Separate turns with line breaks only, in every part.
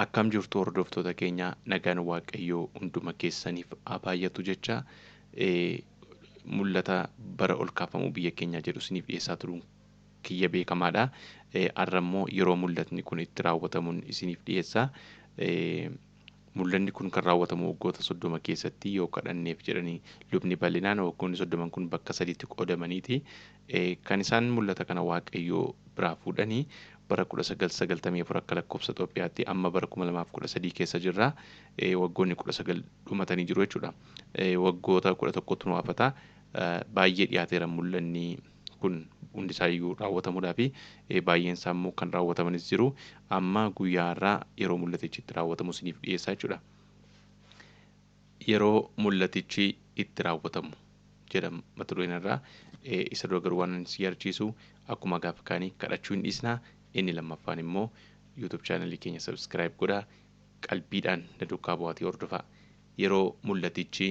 Akkam jirtu hordoftoota keenya, nagaan Waaqayyoo hunduma keessaniif haa baay'atu jecha mul'ata bara ol kaafamuu biyya keenyaa jedhu isiniif dhiyeessaa turuun kiyya beekamaadha. Har'a immoo yeroo mul'atni kun itti raawwatamuun isiniif dhiyeessa. Mul'anni kun kan raawwatamu waggoota 30 keessatti yoo kadhanneef jedhanii lubni bal'inaan waggoonni 30n kun bakka sadiitti qoodamaniiti. Kan isaan mul'ata kana Waaqayyoo biraa fuudhanii bara 1994 akka lakkoofsa Xoophiyaatti, amma bara 2013 keessa jirra. Waggoonni 19 dhumatanii jiru jechuudha. Waggoota 11tu nu hafata. Baay'ee dhiyaateera mul'anni kun hundisaayyuu raawwatamuudhaa fi baay'een isaa immoo kan raawwatamanis jiru. Amma guyyaa har'aa yeroo mul'atichi itti raawwatamu isiniif dhiyeessaa jechuudha. Yeroo mul'atichi itti raawwatamu jedha mata dureen irraa. Isa dura garuu waan si yaadachiisu, akkuma gaafa kaanii kadhachuu hin dhiisnaa. Inni lammaffaan immoo YouTube chaanalii keenya subscribe godhaa. Qalbiidhaan na duukaa bu'aatii hordofaa. Yeroo mul'atichi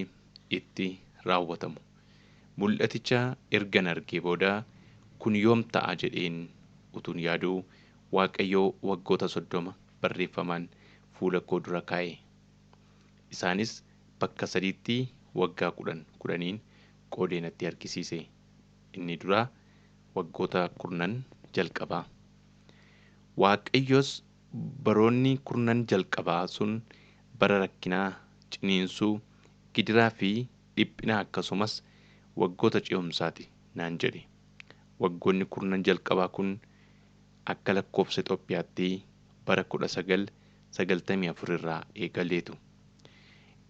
itti raawwatamu. Mul'aticha ergan argee booda kun yoom ta'a jedheen utuun yaaduu Waaqayyo waggoota 30 barreeffamaan fuula koo dura kaa'e. Isaanis bakka sadiitti waggaa kudhan kudhaniin qoodee natti argisiise. Inni duraa waggoota kurnan jalqabaa. Waaqayyos baroonni kurnan jalqabaa sun bara rakkinaa, ciniinsuu, gidiraa fi dhiphinaa akkasumas waggoota ce'umsaati naan jedhe. Waggoonni kurnan jalqabaa kun akka lakkoofsa Itoophiyaatti bara 1994 irraa eegaleetu.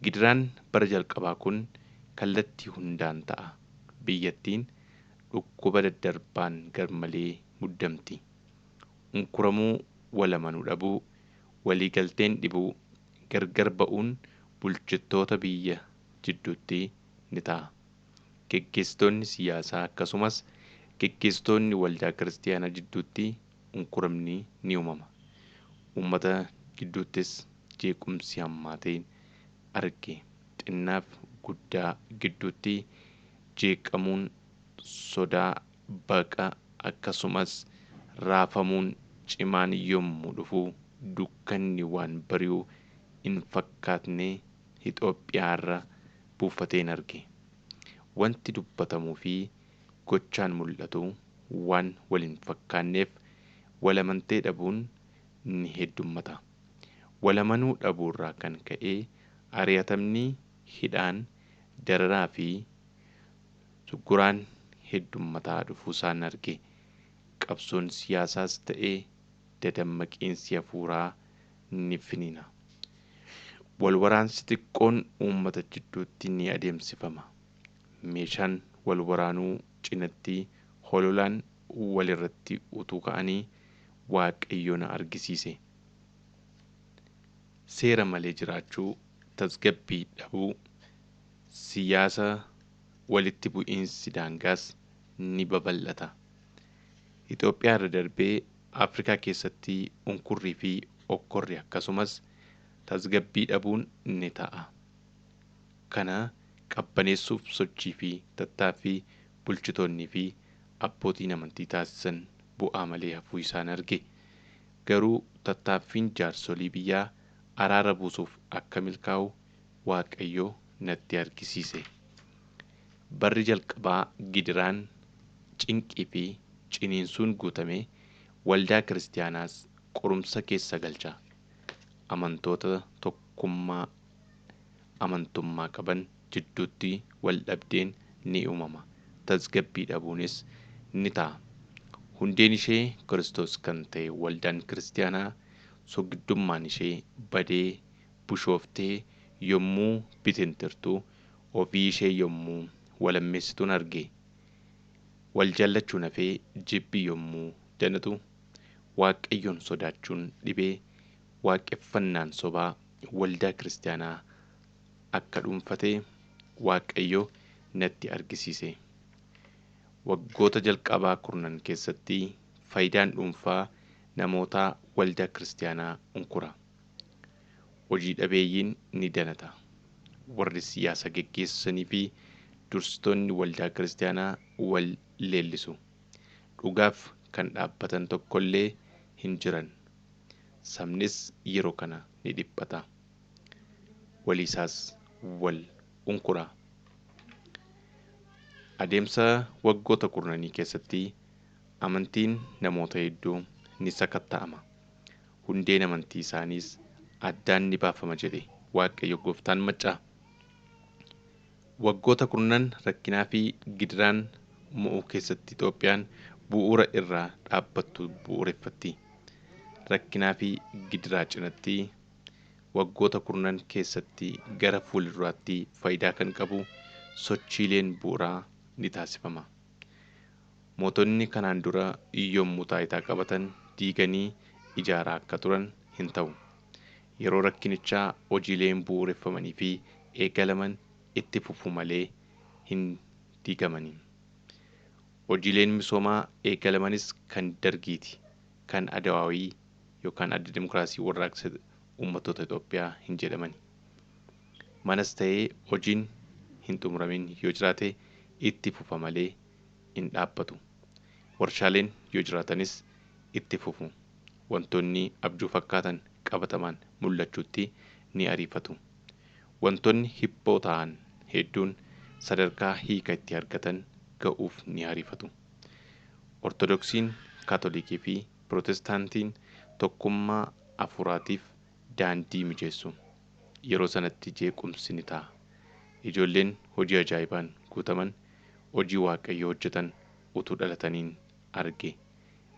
Gidiraan bara jalqabaa kun kallattii hundaan ta'a. Biyyattiin dhukkuba daddarbaan garmalee muddamti. Unkuramuu, wal amanuu dhabuu, walii galteen dhibuu, gargar ba'uun bulchitoota biyya jidduutti ni ta'a. Geggeessitoonni siyaasaa akkasumas geggeessitoonni waldaa kiristiyaanaa jidduutti unkuramni ni uumama. Uummata gidduuttis jeequmsi hammaateen arge. Xinnaaf guddaa gidduutti jeeqamuun, sodaa, baqa akkasumas raafamuun cimaan yommuu dhufu dukkanni waan bari'u hin fakkaatne Ixoophiyaarra buufateen arge. Wanti dubbatamuu fi gochaan mul'atu waan wal hin fakkaanneef wal amantee dhabuun ni heddummata. Wal amanuu dhabuurraa kan ka'e ari'atamni, hidhaan, dararaa fi sugguraan heddummataa dhufuusaan arge. Qabsoon siyaasaas ta'e dadammaqiinsi hafuuraa ni finiina. Wal waraansi xiqqoon uummata jidduutti ni adeemsifama. Meeshaan wal waraanuu cinatti hololaan wal irratti utuu ka'anii Waaqayyo na argisiise. Seera malee jiraachuu, tasgabbii dhabuu, siyaasa walitti bu'iinsi daangaas ni babal'ata. Itoophiyaa irra darbee Afrikaa keessatti unkurrii fi okkorri akkasumas tasgabbii dhabuun ni ta'a. Kana qabbaneessuuf sochii fi tattaaffii bulchitoonnii fi abbootiin amantii taasisan bu'aa malee hafuu isaan arge. Garuu tattaaffiin jaarsolii biyyaa araara buusuuf akka milkaa'u Waaqayyo natti argisiise. Barri jalqabaa gidiraan, cinqii fi ciniinsuun guutame waldaa kiristiyaanaas qorumsa keessa galcha. Amantoota tokkummaa amantummaa qaban jidduutti wal dhabdeen ni uumama, tasgabbii dhabuunis ni ta'a. Hundeen ishee Kiristoos kan ta'e waldaan kiristiyaanaa sogiddummaan ishee badee bushooftee yommuu bitintirtu, ofii ishee yommuu walammeessituun arge. Wal jaallachuun hafee jibbi yommuu danatu, Waaqayyoon sodaachuun dhibee, waaqeffannaan sobaa waldaa kiristiyaanaa akka dhuunfate Waaqayyo natti argisiise. Waggoota jalqabaa kurnan keessatti faayidaan dhuunfaa namootaa waldaa kiristiyaanaa unkura. Hojii dhabeeyyiin ni danata. Warri siyaasa geggeessanii fi dursitoonni waldaa kiristiyaanaa wal leellisu. Dhugaaf kan dhaabbatan tokko illee hin jiran. Sabnis yeroo kana ni dhiphata. Waliisaas wal unkura. Adeemsa waggoota kurnanii keessatti amantiin namoota hedduu ni sakatta'ama. Hundeen amantii isaaniis addaan ni baafama jedhe Waaqayyo gooftaan maccaa. Waggoota kurnan rakkinaa fi gidiraan mo'uu keessatti Itoophiyaan bu'uura irraa dhaabbattu bu'uureffatti. Rakkinaa fi gidiraa cinatti waggoota kurnan keessatti gara fuulduraatti faayidaa kan qabu sochiileen bu'uuraa ni taasifama. Mootonni kanaan dura yommuu taayitaa qabatan diiganii ijaaraa akka turan hin ta'u. Yeroo rakkinichaa hojiileen bu'uureffamanii fi eegalaman itti fufu malee hin diigamani. Hojiileen misoomaa eegalamanis kan Dargiiti, kan Adawaawii yookaan Adda Dimokiraasii Warraaqsa Uummattoota Itoophiyaa hin jedhamani. Manas ta'ee hojiin hin xumuramin yoo jiraate itti fufa malee hin dhaabbatu. Warshaaleen yoo jiraatanis itti fufu. Wantoonni abjuu fakkaatan qabatamaan mul'achuutti ni ariifatu. Wantoonni hiphoo ta'an hedduun sadarkaa hiika itti argatan ga'uuf ni ariifatu. Ortodoksiin, Kaatolikii fi Pirootestaantiin tokkummaa hafuuraatiif daandii mijeessu. Yeroo sanatti jeequmsi ni ta'a. Ijoolleen hojii ajaa'ibaan guutaman hojii Waaqayyoo hojjetan utuu dhalataniin arge.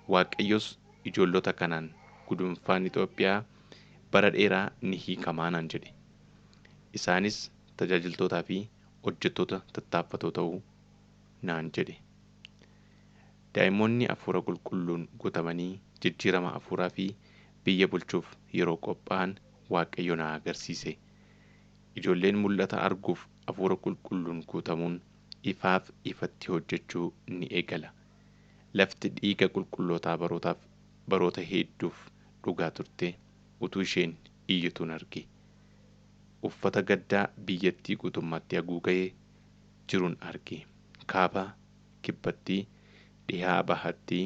Waaqayyos ijoollota kanaan gudunfaan Itoophiyaa bara dheeraa ni hiikamaa naan jedhe. Isaanis tajaajiltootaa fi hojjettoota tattaaffatoo ta'u naan jedhe. Daa'imoonni hafuura qulqulluun guutamanii jijjiirama hafuuraa fi biyya bulchuuf yeroo qophaa'an Waaqayyo na agarsiise. Ijoolleen mul'ata arguuf hafuura qulqulluun guutamuun ifaaf ifatti hojjechuu ni eegala. Lafti dhiiga qulqullootaa barootaaf baroota hedduuf dhugaa turte utuu isheen iyyituun arge. Uffata gaddaa biyyattii guutummaatti haguugee jirun arge. Kaaba kibbatti, dhihaa bahatti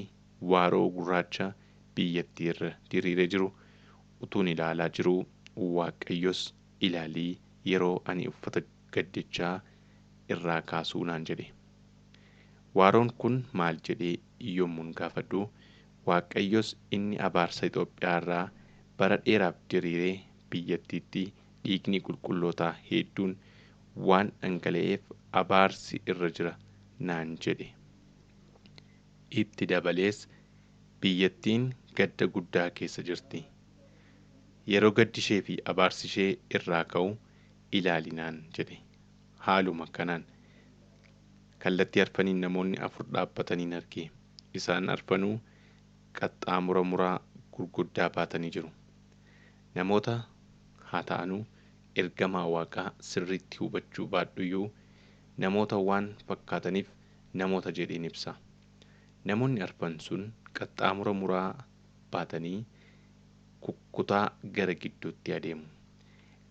waaroo gurraacha biyyattii irra diriiree jiru utuun ilaalaa jiruu Waaqayyos ilaalii yeroo ani uffata gaddichaa irraa kaasuu naan jedhe. Waaroon kun maal jedhee yommuun gaafadhu Waaqayyos inni abaarsa Itoophiyaa irraa bara dheeraaf diriiree biyyattiitti dhiigni qulqullootaa hedduun waan dhangala'eef abaarsi irra jira naan jedhe. Itti dabalees biyyattiin gadda guddaa keessa jirti. Yeroo gaddi ishee fi abaarsi ishee irraa ka'u ilaali naan jedhe. Haaluma kanaan kallattii arfaniin namoonni afur dhaabbataniin arge. Isaan arfanuu qaxxaamura muraa gurguddaa baatanii jiru. Namoota haa ta'anuu ergamaa Waaqaa sirriitti hubachuu baadhuyyuu namoota waan fakkaataniif namoota jedheen ibsa. Namoonni arfan sun qaxxaamura muraa baatanii kukkutaa gara gidduutti adeemu.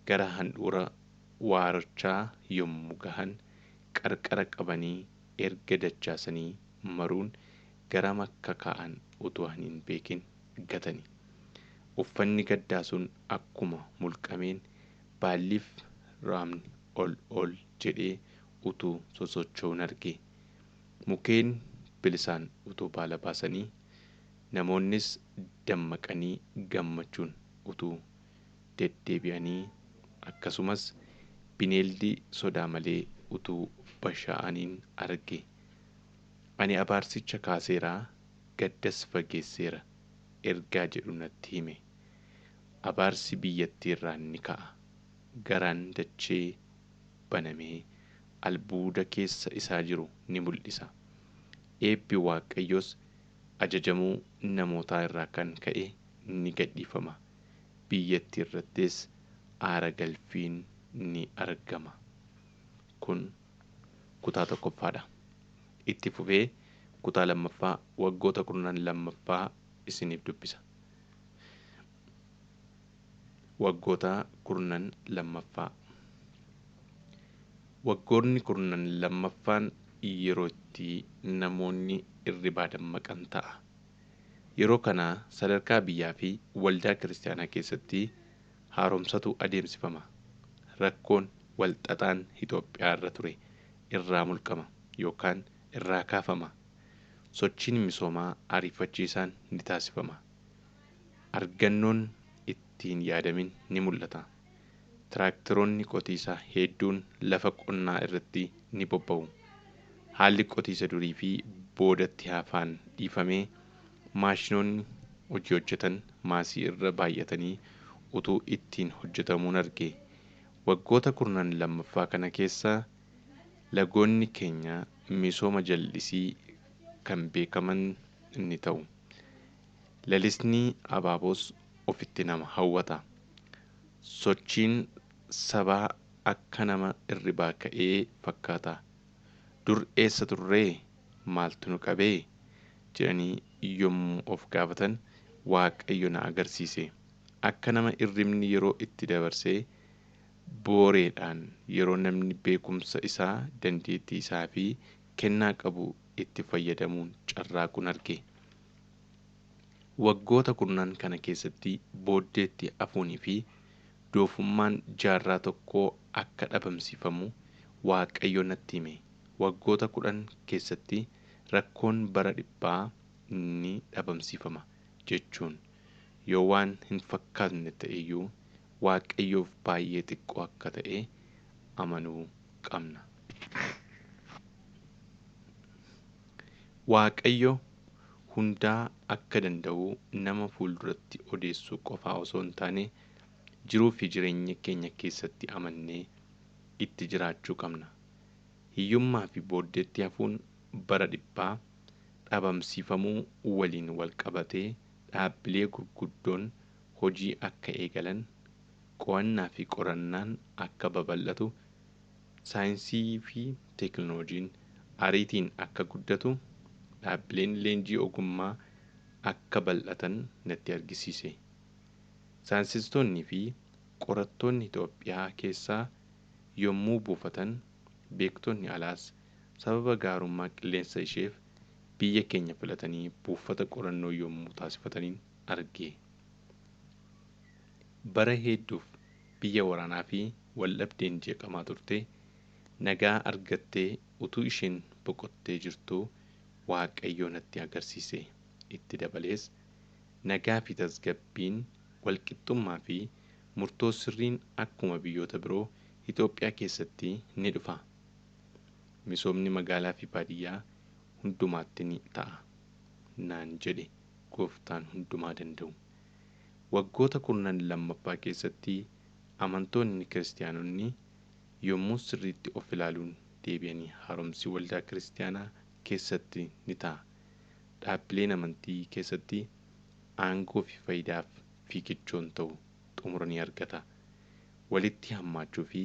Gara handhuura waarichaa yommuu gahan qarqara qabanii erga dachaasanii maruun garam akka kaa'an utuu hin beekin gatani. Uffanni gaddaa sun akkuma mulqameen baalliif raamni ol ol jedhee utuu sosocho'uun arge. Mukeen bilisaan utuu baala baasanii, namoonnis dammaqanii gammachuun utuu deddeebi'anii akkasumas bineeldi sodaa malee utuu bashaa'aniin arge. Ani abaarsicha kaaseera, gaddas fageesseera ergaa jedhu natti hime. Abaarsi biyyattii irraa ni ka'a. Garaan dachee banamee albuuda keessa isaa jiru ni mul'isa. Eebbi Waaqayyoos ajajamuu namootaa irraa kan ka'e ni gadhiifama. Biyyattii irrattis aara galfiin ni argama. Kun kutaa tokkoffaadha. Itti fufee kutaa lammaffaa waggoota kurnan lammaffaa isiniif dubbisa. Waggoota kurnan lammaffaa. Waggoonni kurnan lammaffaan yeroo itti namoonni irribaa dammaqan ta'a. Yeroo kana sadarkaa biyyaa fi waldaa kiristaanaa keessatti haaromsatu adeemsifama. Rakkoon walxaxaan Itoophiyaa irra ture irraa mulqama yookaan irraa kaafama. Sochiin misoomaa ariifachiisaan ni taasifama. Argannoon ittiin yaadamin ni mul'ata. Tiraaktaroonni qotiisaa hedduun lafa qonnaa irratti ni bobba'u. Haalli qotiisa durii fi boodatti hafaan dhiifamee maashinoonni hojii hojjetan maasii irra baay'atanii utuu ittiin hojjetamuun arge. Waggoota kurnan lammaffaa kana keessa lagoonni keenya misooma jallisii kan beekaman ni ta'u. Lalisni abaaboos ofitti nama hawwata. Sochiin sabaa akka nama irribaa ka'ee fakkaata. Dur eessa turree? Maaltu nu qabee? Jedhanii yommuu of gaafatan Waaqayyo na agarsiise. Akka nama irribni yeroo itti dabarsee booreedhaan yeroo namni beekumsa isaa, dandeettii isaa fi kennaa qabu itti fayyadamuun carraaquun arge. Waggoota kurnan kana keessatti booddeetti hafuunii fi doofummaan jaarraa tokkoo akka dhabamsiifamu Waaqayyo natti hime. Waggoota 10 keessatti rakkoon bara dhibbaa ni dhabamsiifama jechuun yoo waan hin fakkaatne ta'eyyuu Waaqayyoof baay'ee xiqqoo akka ta'e amanuu qabna. Waaqayyo hundaa akka danda'u nama fuulduratti odeessuu qofaa osoo hin taane jiruu fi jireenya keenya keessatti amannee itti jiraachuu qabna. Hiyyummaa fi booddeetti hafuun bara dhibbaa dhabamsiifamuu waliin wal qabatee dhaabbilee gurguddoon hojii akka eegalan, qo'annaa fi qorannaan akka babal'atu, saayinsii fi teeknooloojiin ariitiin akka guddatu, dhaabbileen leenjii ogummaa akka bal'atan natti argisiise. Saayinsistoonni fi qorattoonni Itoophiyaa keessaa yommuu buufatan, beektonni alaas sababa gaarummaa qilleensa isheef biyya keenya filatanii buufata qorannoo yommuu taasifatanin arge. Bara hedduuf biyya waraanaa fi waldhabdeen jeeqamaa turte nagaa argattee utuu isheen boqottee jirtuu Waaqayyo natti agarsiise. Itti dabalees, nagaa fi tasgabbiin, walqixxummaa fi murtoo sirriin akkuma biyyoota biroo Itoophiyaa keessatti ni dhufa. Misoomni magaalaa fi baadiyyaa hundumaatti ni ta'a naan jedhe Gooftaan hundumaa danda'u. Waggoota kurnan lammaffaa keessatti amantoonni Kiristiyaanonni yommuu sirriitti of ilaaluun deebi'anii haaromsi waldaa Kiristiyaanaa keessatti ni ta'a. Dhaabbileen amantii keessatti aangoo fi fayidaaf fiigichoon ta'u xumura ni argata. Walitti hammaachuu fi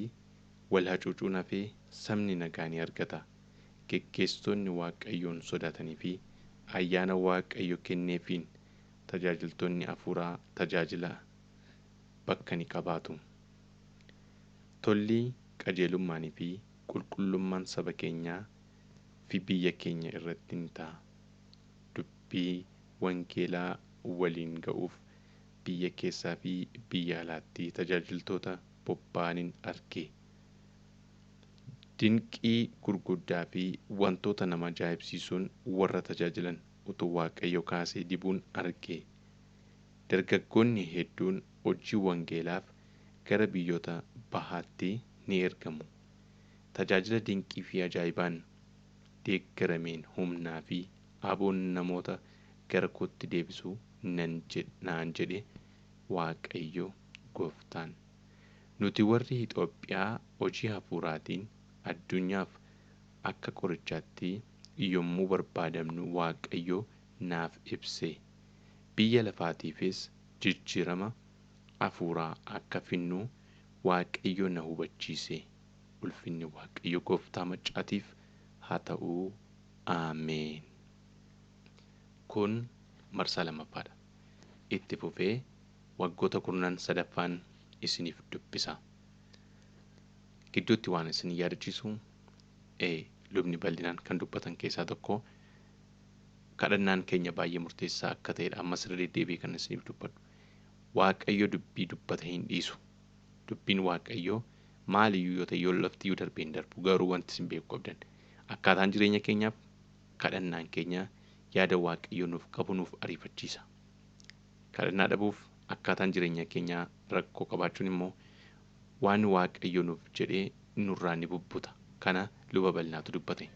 wal hacuucuun hafee sabni nagaa ni argata. Geggeessitoonni Waaqayyoon sodaatanii fi ayyaana Waaqayyo kenneefiin tajaajiltoonni hafuuraa tajaajila bakka ni qabaatu. Tolli, qajeelummaanii fi qulqullummaan saba keenyaa fi biyya keenya irratti ni ta'a. Dubbii wangeelaa waliin ga'uuf biyya keessaa fi biyya alaatti tajaajiltoota bobba'anin arge. Dinqii gurguddaa fi wantoota nama ajaa'ibsiisuun warra tajaajilan utuu Waaqayyo kaasee dibuun arge. Dargaggoonni hedduun hojii wangeelaaf gara biyyoota bahaatti ni ergamu. Tajaajila dinqii fi ajaa'ibaan deeggarameen humnaa fi aboon namoota gara kootti deebisu nan naan jedhe Waaqayyo Gooftaan. Nuti warri Itoophiyaa hojii hafuuraatiin addunyaaf akka qorichaatti yommuu barbaadamnu Waaqayyo naaf ibse. Biyya lafaatiifis jijjiirama hafuuraa akka fidnu Waaqayyo na hubachiise. Ulfinni Waaqayyo Gooftaa Maccaatiif haa ta'u. Ameen. Kun marsaa lammaffaadha. Itti fufee waggoota kurnan sadaffaan isiniif dubbisa. Gidduutti waan isin yaadachiisu lubni bal'inaan kan dubbatan keessaa tokko Kadhannaan keenya baay'ee murteessaa akka ta'edha. Ammas irra deddeebi'ee kan isiniif dubbadhu. Waaqayyo dubbii dubbate hin dhiisu. Dubbiin Waaqayyoo maaliyyuu yoo ta'e yoo laftiyyuu darbee hin darbu garuu wanti isin beekuu qabdan akkaataan jireenya keenyaaf kadhannaan keenya yaada Waaqayyoo nuuf qabu nuuf ariifachiisa. Kadhannaa dhabuuf akkaataan jireenya keenyaa rakkoo qabaachuun immoo waan Waaqayyo nuuf jedhee nurraa ni bubbuta. Kana luba bal'inaatu dubbate.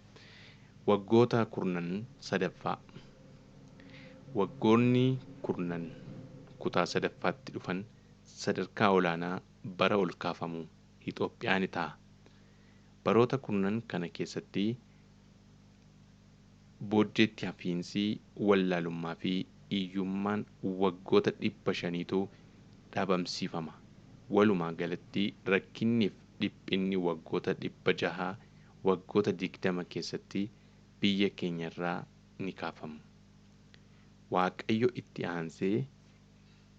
Waggoota kurnan sadaffaa. Waggoonni kurnan kutaa sadaffaatti dhufan sadarkaa olaanaa bara ol kaafamuu Itoophiyaa ni ta'a. Baroota kurnan kana keessatti booddeetti hafiinsi wallaalummaa fi hiyyummaan waggoota 500tu dhabamsiifama. Walumaa galatti rakkinniif dhiphinni waggoota 600 waggoota 20 keessatti biyya keenyarraa ni kaafamu. Waaqayyo itti aansee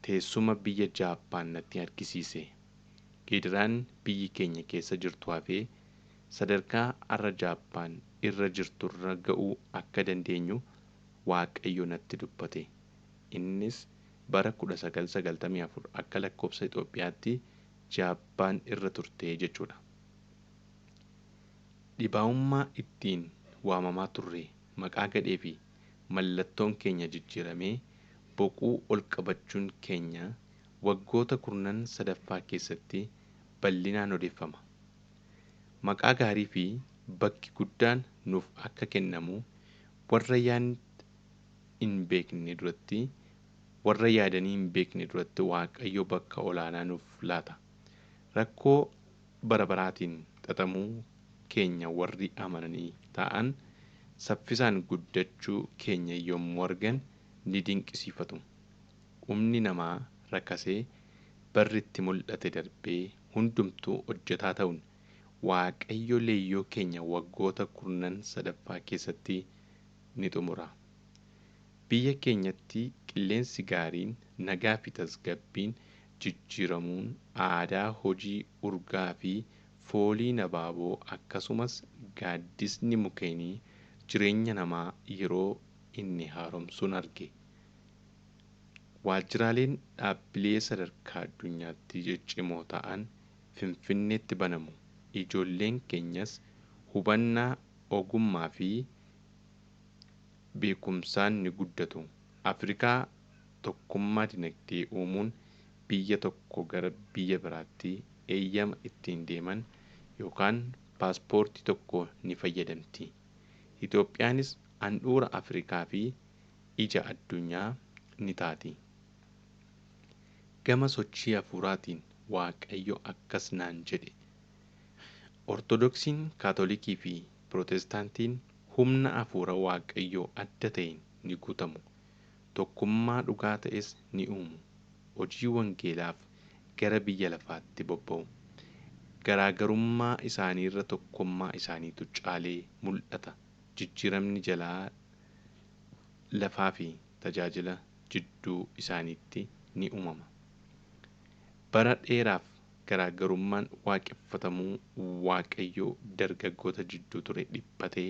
teessuma biyya Jaappaan natti argisiise. Gidiraan biyyi keenya keessa jirtu hafee sadarkaa har'a Jaappaan irra jirturra ga'uu akka dandeenyu Waaqayyo natti dubbate. Innis bara 1994 akka lakkoofsa Itoophiyaatti Jaappaan irra turte jechuudha. Dhibaa'ummaa ittiin waamamaa turre maqaa gadhee fi mallattoon keenya jijjiiramee boquu ol qabachuun keenya waggoota kurnan sadaffaa keessatti bal'inaan odeeffama. Maqaa gaarii fi bakki guddaan nuuf akka kennamu warra yaad hin beekne duratti warra yaadanii hin beekne duratti Waaqayyo bakka olaanaa nuuf laata. Rakkoo bara baraatiin xaxamuu keenya warri amananii taa'an saffisaan guddachuu keenya yommuu argan ni dinqisiifatu. Humni namaa rakasee barri itti mul'ate darbee hundumtuu hojjetaa ta'uun Waaqayyo leeyyoo keenya waggoota kurnan sadaffaa keessatti ni xumura. Biyya keenyatti qilleensi gaariin nagaa fi tasgabbiin jijjiiramuun aadaa hojii urgaa fi fooliin abaaboo akkasumas gaaddisni mukeenii jireenya namaa yeroo inni haaromsuun arge. Waajjiraaleen dhaabbilee sadarkaa addunyaatti ciccimoo ta'an Finfinneetti banamu. Ijoolleen keenyas hubannaa ogummaa fi beekumsaan ni guddatu. Afrikaa tokkummaa dinagdee uumuun biyya tokko gara biyya biraatti eeyyama ittiin deeman yookaan paaspoortii tokko ni fayyadamti. Itoophiyaanis handhuura Afrikaa fi ija addunyaa ni taati. Gama sochii hafuuraatiin Waaqayyo akkas naan jedhe. Ortodoksiin, Kaatolikii fi Pirootestaantiin humna hafuura Waaqayyoo adda ta'een ni guutamu. Tokkummaa dhugaa ta'es ni uumu. Hojii wangeelaaf gara biyya lafaatti bobba'u. Garaagarummaa isaaniirra tokkummaa isaaniitu caalee mul'ata. Jijjiiramni jalaa lafaa fi tajaajila jidduu isaaniitti ni uumama. Bara dheeraaf garaagarummaan waaqeffatamuu Waaqayyoo dargaggoota jidduu ture dhiphatee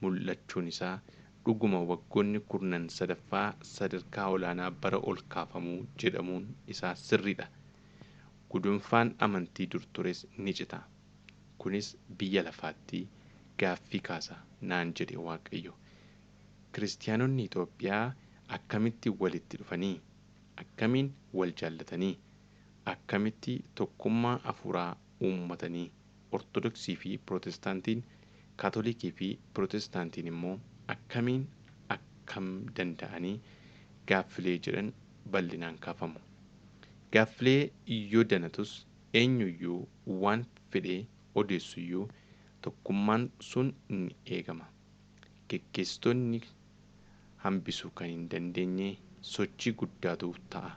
mul'achuun isaa dhuguma waggoonni kurnan sadaffaa sadarkaa olaanaa bara ol kaafamuu jedhamuun isaa sirriidha. Gudunfaan amantii dur tures ni cita. Kunis biyya lafaatti gaaffii kaasa naan jedhe Waaqayyo. Kiristiyaanonni Itoophiyaa akkamitti walitti dhufanii? Akkamiin wal jaallatanii? Akkamitti tokkummaa hafuuraa uummatanii? Ortodoksii fi Pirootestaantiin, Kaatolikii fi Pirootestaantiin immoo akkamiin akkam danda'anii gaaffilee jedhan bal'inaan kaafamu. Gaaffilee yoo danatus eenyuyyuu waan fedhe odeessuyyuu tokkummaan sun ni eegama. Geggeessitoonni hambisuu kan hin dandeenye sochii guddaatu ta'a.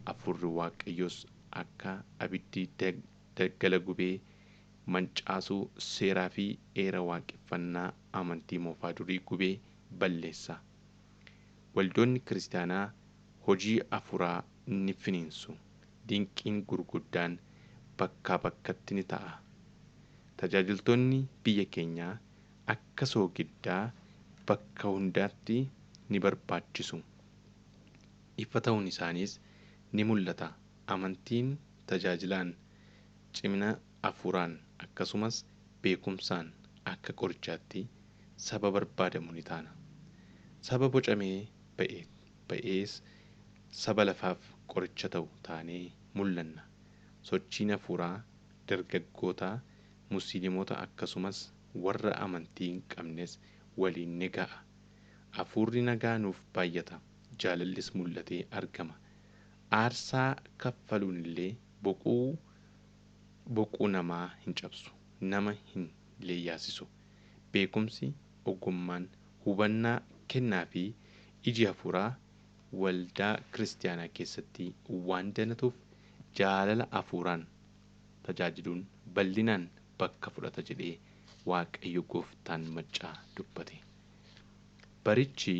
Hafuurri Waaqayyoos akka abiddi daggala gubee mancaasuu seeraa fi heera waaqeffannaa amantii moofaa durii gubee balleessa. Waldoonni kiristaanaa hojii hafuuraa ni finiinsu. Dinqiin gurguddaan bakkaa bakkatti ni ta'a. Tajaajiltoonni biyya keenyaa akka soogiddaa bakka hundaatti ni barbaachisu. Ifa ta'uun isaaniis ni mul'ata. Amantiin tajaajilaan, cimina hafuuraan akkasumas beekumsaan akka qorichaatti saba barbaadamu ni taana. Saba bocamee ba'e ba'ees saba lafaaf qoricha ta'u taanee mul'anna. Sochiin hafuuraa dargaggootaa, musliimota akkasumas warra amantii hin qabnes waliin ni ga'a. Hafuurri nagaa nuuf baay'ata. Jaalallis mul'atee argama. Aarsaa kaffaluun illee boquu namaa hin cabsu, nama hin leeyyaasisu. Beekumsi, ogummaan, hubannaa, kennaa fi iji hafuuraa waldaa kiristaanaa keessatti waan danatuuf jaalala hafuuraan tajaajiluun bal'inaan bakka fudhata jedhee Waaqayyo gooftaan maccaa dubbate. Barichi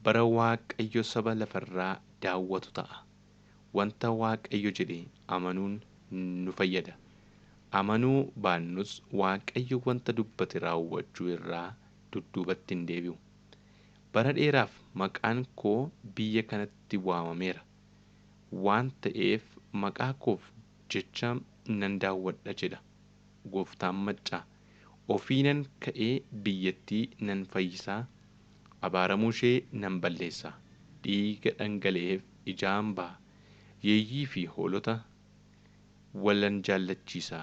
bara Waaqayyo saba lafarraa daawwatu ta'a. Wanta Waaqayyo jedhe amanuun nu fayyada. Amanuu baannus Waaqayyo wanta dubbate raawwachuu irraa dudduubatti hin deebi'u. Bara dheeraaf maqaan koo biyya kanatti waamameera. Waan ta'eef maqaa koof jecha nan daawwadha jedha gooftaan maccaa. Ofiinan ka'ee biyyattii nan fayyisaa, abaaramuu ishee nan balleessa. Dhiiga dhangala'eef ijaan ba'a. Yeeyyii fi hoolota walan jaallachiisa.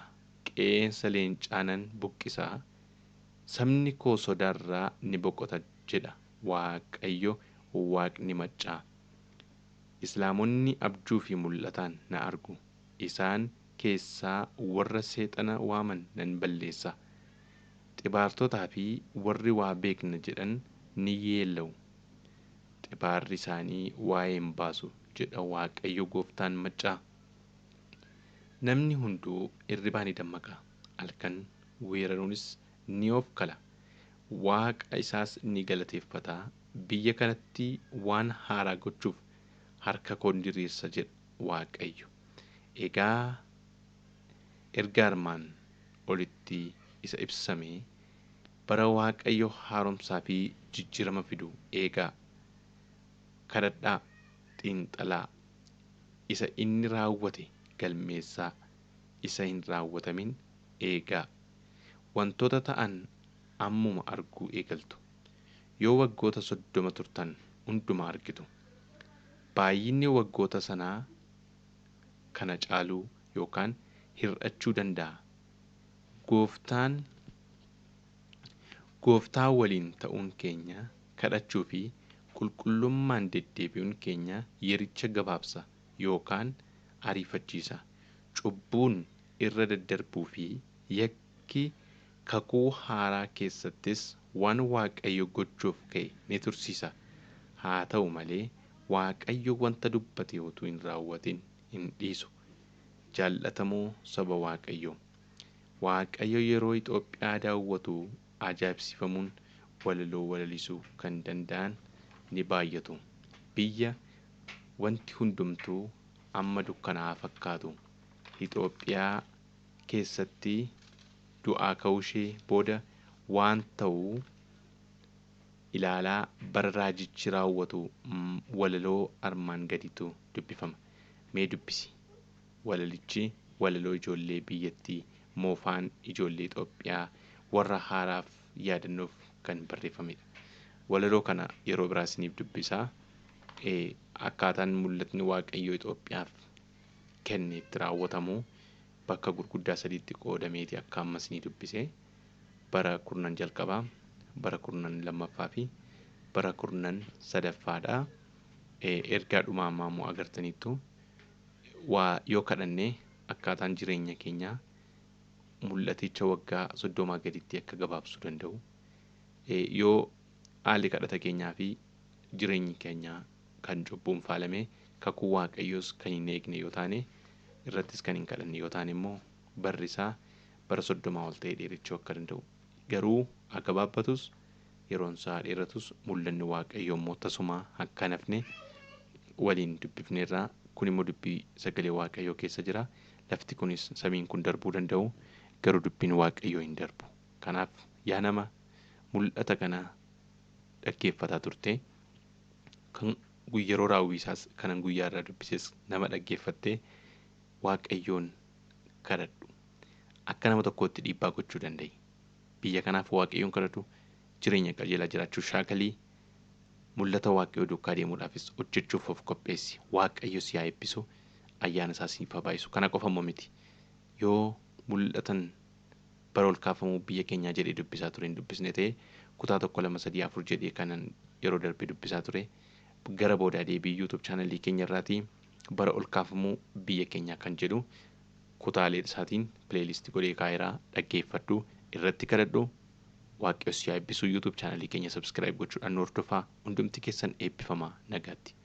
Qeensa leencaa nan buqqisaa. Sabni koo sodaarraa ni boqota jedha Waaqayyo Waaqni maccaa. Islaamonni abjuu fi mul'ataan na argu. Isaan keessaa warra seexana waaman nan balleessa. Xibaartotaa fi warri waa beekna jedhan ni yeella'u. Xibaarri isaanii waa'ee hin baasu jedha Waaqayyo gooftaan maccaa. Namni hunduu hirribaa ni dammaqa. Halkan weeraruunis ni ofkala. Waaqa isaas ni galateeffata. Biyya kanatti waan haaraa gochuuf harka koo ni diriirsa jedha Waaqayyo. Egaa erga armaan olitti isa ibsame bara Waaqayyo haaromsaa fi jijjiirama fidu eegaa. Kadhadhaa, xiinxalaa, isa inni raawwate galmeessaa, isa hin raawwatamin eegaa. Wantoota ta'an ammuma arguu eegaltu. Yoo waggoota 30 turtan hunduma argitu. Baay'inni waggoota sanaa kana caaluu yookaan hir'achuu danda'a. Gooftaan Gooftaa waliin ta'uun keenya, kadhachuu fi qulqullummaan deddeebi'uun keenya yericha gabaabsa yookaan ariifachiisa. Cubbuun irra daddarbuu fi yakki kakuu haaraa keessattis waan Waaqayyo gochuuf ka'e ni tursiisa. Haa ta'u malee Waaqayyo wanta dubbate utuu hin raawwatin hin dhiisu. Jaallatamoo saba Waaqayyoo, Waaqayyo yeroo Itoophiyaa daawwatu ajaa'ibsiifamuun walaloo walalisuu kan danda'an ni baay'atu. Biyya wanti hundumtuu amma dukkanaa'aa fakkaatu Itoophiyaa keessatti du'aa ka'uushee booda waan ta'u ilaalaa bara raajichi raawwatu walaloo armaan gadiitu dubbifama. Mee dubbisi. Walalichi walaloo ijoollee biyyattii moofaan ijoollee Itoophiyaa warra haaraaf yaadannoof kan barreeffamedha. Walaloo kana yeroo biraa isiniif dubbisaa. Akkaataan mul'atni Waaqayyoo Itoophiyaaf kenne itti raawwatamu bakka gurguddaa sadiitti qoodameeti akka amma isinii dubbise. Bara kurnan jalqabaa, bara kurnan lammaffaa fi bara kurnan sadaffaadha. Ergaa dhumaa ammaa immoo agartaniittu waa yoo kadhanne akkaataan jireenya keenyaa mul'aticha waggaa 30 gaditti akka gabaabsuu danda'u. Yoo haalli kadhata keenyaa fi jireenyi keenya kan cubbuun faalame kakuu Waaqayyoos kan hin eegne yoo taane irrattis kan hin kadhanne yoo taane immoo barri isaa bara 30 ol ta'ee dheerachuu akka danda'u. Garuu haa gabaabbatus yeroon isaa dheeratus mul'anni Waaqayyoo immoo tasumaa akka hin hafne waliin dubbifneerra. Kun immoo dubbii sagalee Waaqayyoo keessa jira. Lafti kunis samiin kun darbuu danda'u garuu dubbiin Waaqayyoo hin darbu. Kanaaf yaa nama mul'ata kana dhaggeeffataa turte, kan yeroo raawwii isaas kanan guyyaa irraa dubbises nama dhaggeeffatte, Waaqayyoon kadhadhu. Akka nama tokkootti dhiibbaa gochuu danda'i. Biyya kanaaf Waaqayyoon kadhadhu, jireenya qajeelaa jiraachuu shaakalii, mul'ata Waaqayyoo duukaa deemuudhaafis hojjechuuf of qopheessi. Waaqayyo si haa eebbisu, ayyaana isaa siif haa baay'isu. Kana qofa immoo miti. Yoo mul'atan bara ol kaafamuu biyya keenyaa jedhee dubbisaa ture hin dubbisne ta'e, kutaa 1, 2, 3, 4 jedhee kanan yeroo darbe dubbisaa ture gara boodaa deebii YouTube chaanalii keenya irraatii bara ol kaafamuu biyya keenyaa kan jedhu kutaalee isaatiin playlist godhee kaa'eera, dhaggeeffadhu, irratti kadhadhu. Waaqayyo si haa eebbisu. YouTube chaanalii keenya subscribe gochuudhaan nu hordofaa. Hundumti keessan eebbifamaa, nagaatti.